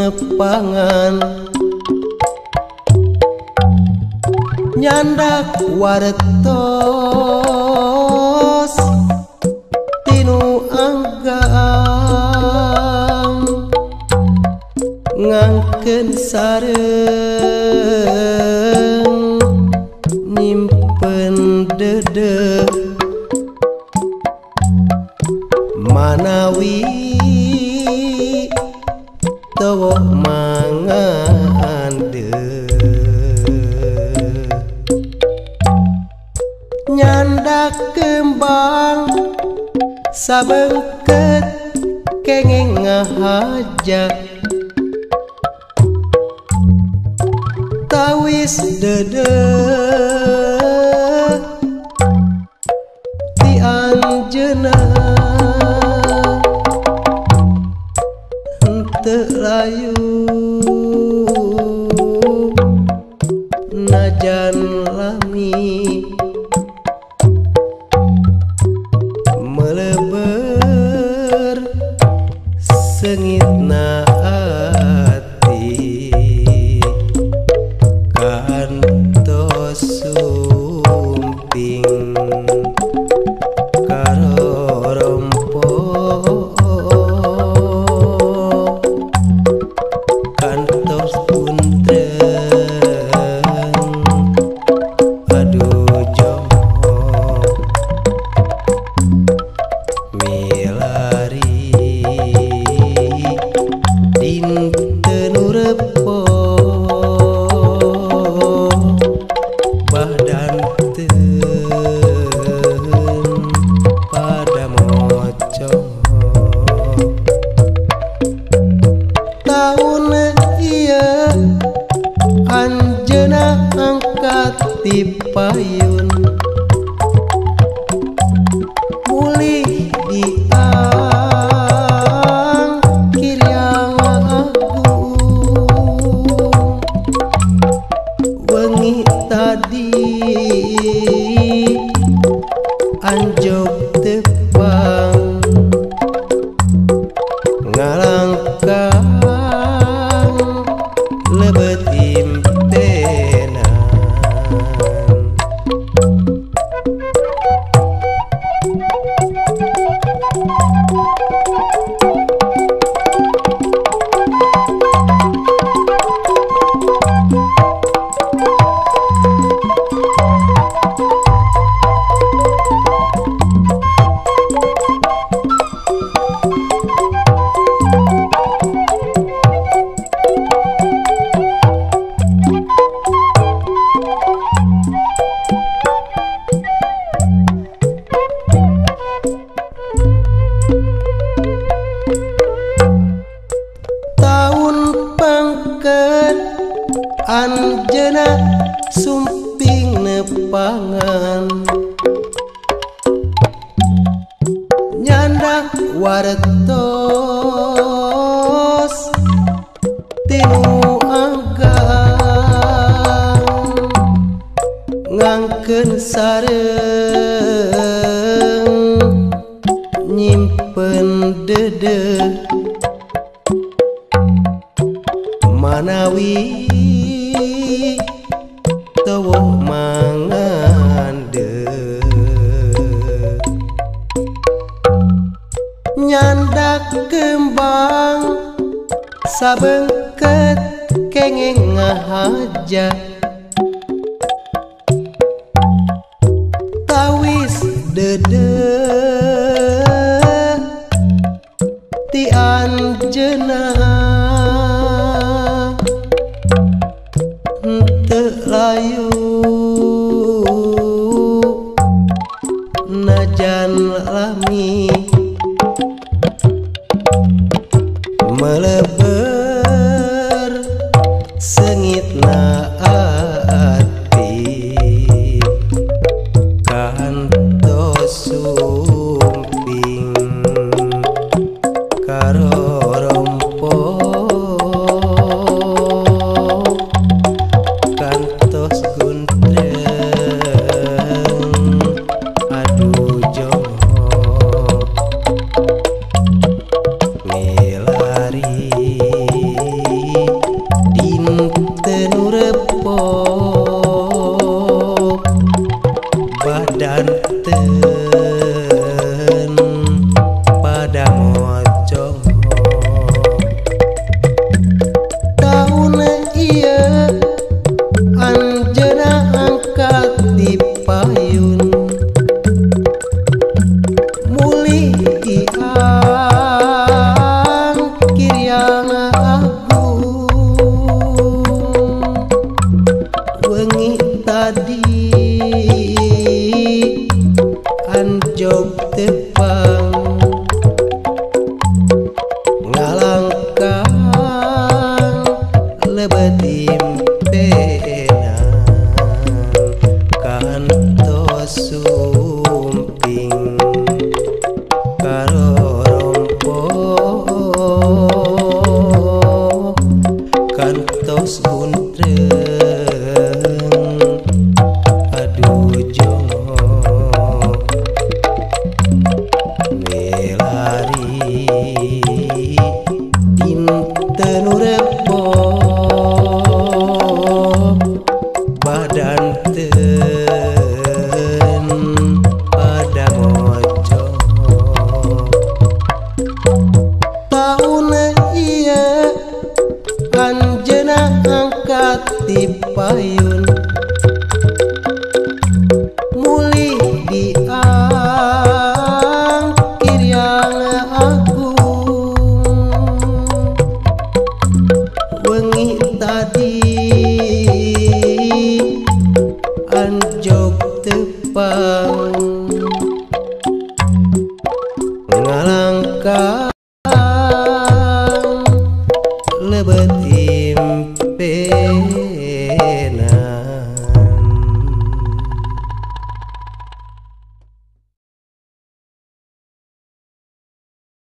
nepangan nyandak wartos tinu anggang ngangkeun sareng nyimpen dede manawi teu mangande nyandak kembang sabengket kenging ngahaja tawis dede ti anjeunna henteu rayu najan lami meleber sengitna ati kantos sumping karorompo kantos puntreng aduh joho milari dinten repo bahdanten pada moco taun ieu anjeunna angkat ti payun mulih di Kiriang Agung wengi tadi anjog tepang ngalangkang lebet impenan. Anjeunna sumping nepangan nyandak wartos tinu anggang ngangkeun sareng nyimpen dede manawi teu mangande nyandak kembang sabengket kenging ngahaja tawis dede ti anjeunna henteu layu najan lami meleber sengitna ati kantos sumping karorompo kantos guntreng. Badan ten pada mocong. Taun ieu anjeunna angkat di payun, mulih di angkir yang agung. Wengi tadi anjog tepang, ngalangkang lebet impenan kantos sumping karorompo kantos guntreng. Aduh jongo melari dinten rebo, badan ten pada mocong. Taun ieu anjeunna angkat di payun, mulih di angkir yang agung. Wengi tadi anjog tepang, ngalangkang lebet impenan.